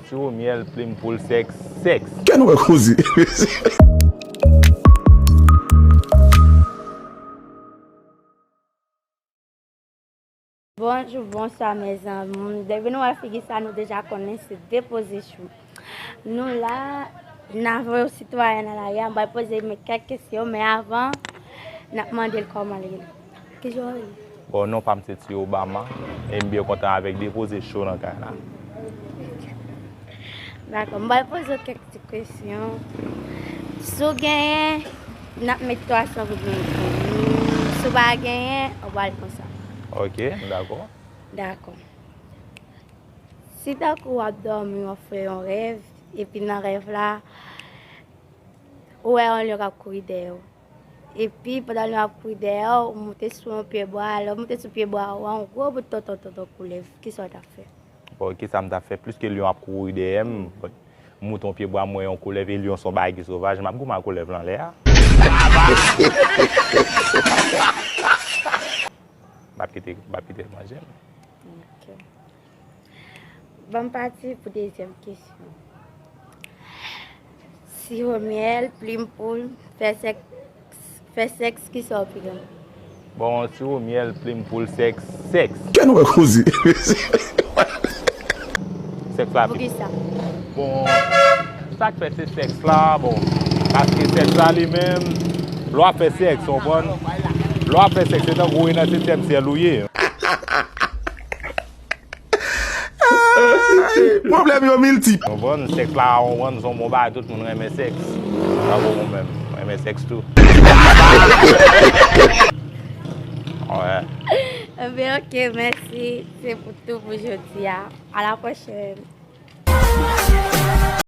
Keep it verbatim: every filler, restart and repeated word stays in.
Siwo myèl, plim poul, sèks, sèks. Kè nou wè koze. Bonjou, bonswa, mezanmi. Depi nou wè figi sa, nou deja konnen se depoze chou. Nou la, n a voye yon sitwayen nan lari a, m pral poze men kèk kesyon, men avan, n ap mande l kòman l rele. Kijan w rele? Bon, non pa m se Ti Obama, e m byen kontan avèk depoze chou nan kay la. Dakò, m pral poze w kèk ti kesyon. Si w genyen, n ap met twa san pou mil pou ou. Si w pa genyen, w pral konsa. Ok, m dakò. Dakò. Si tankou w ap dòmi, w ap fè yon rèv, epi nan rèv la, ou wè yon lyon k ap kouri dèyè w. Epi, pandan lyon ap kouri dèyè w, ou moute sou yon pye bwa, lè w moute sou pye bwa ou an, yon gwo bout tonton, tonton koulèv. Kisa w t ap fè? Bon, kisa m t ap fè? Pliske lyon ap kouri dèyè m, m moute yon pye bwa, m wè yon koulèv, e lyon se yon bagay ki sovaj, m ap goumen ak koulèv lan anlè a. M ap kite, m ap kite l manje m. Ok. Ban m pati pou dezyèm kesyon. Siwo myèl, plim poul, fè sèks, fè sèks, kisa w pi renmen? Bon, siwo myèl, plim poul, sèks, sèks. Kè nou wè koze. Sèks la pi. Poukisa? Bon, sa k fè se sèks la, bon, paske sèks la li menm, lè w ap fè sèks, w konprann? Lè w ap fè sèks, se tankou w nan setyèm syèl ou ye. Pwoblèm yo miltip. Konprann, sèks la, konprann, se yon bon bagay, tout moun renmen sèks. Tankou mwen menm, mwen renmen sèks tou. Wè. Ebyen, ok, mèsi. Se pou tou pou jodi a. A la pwochèn.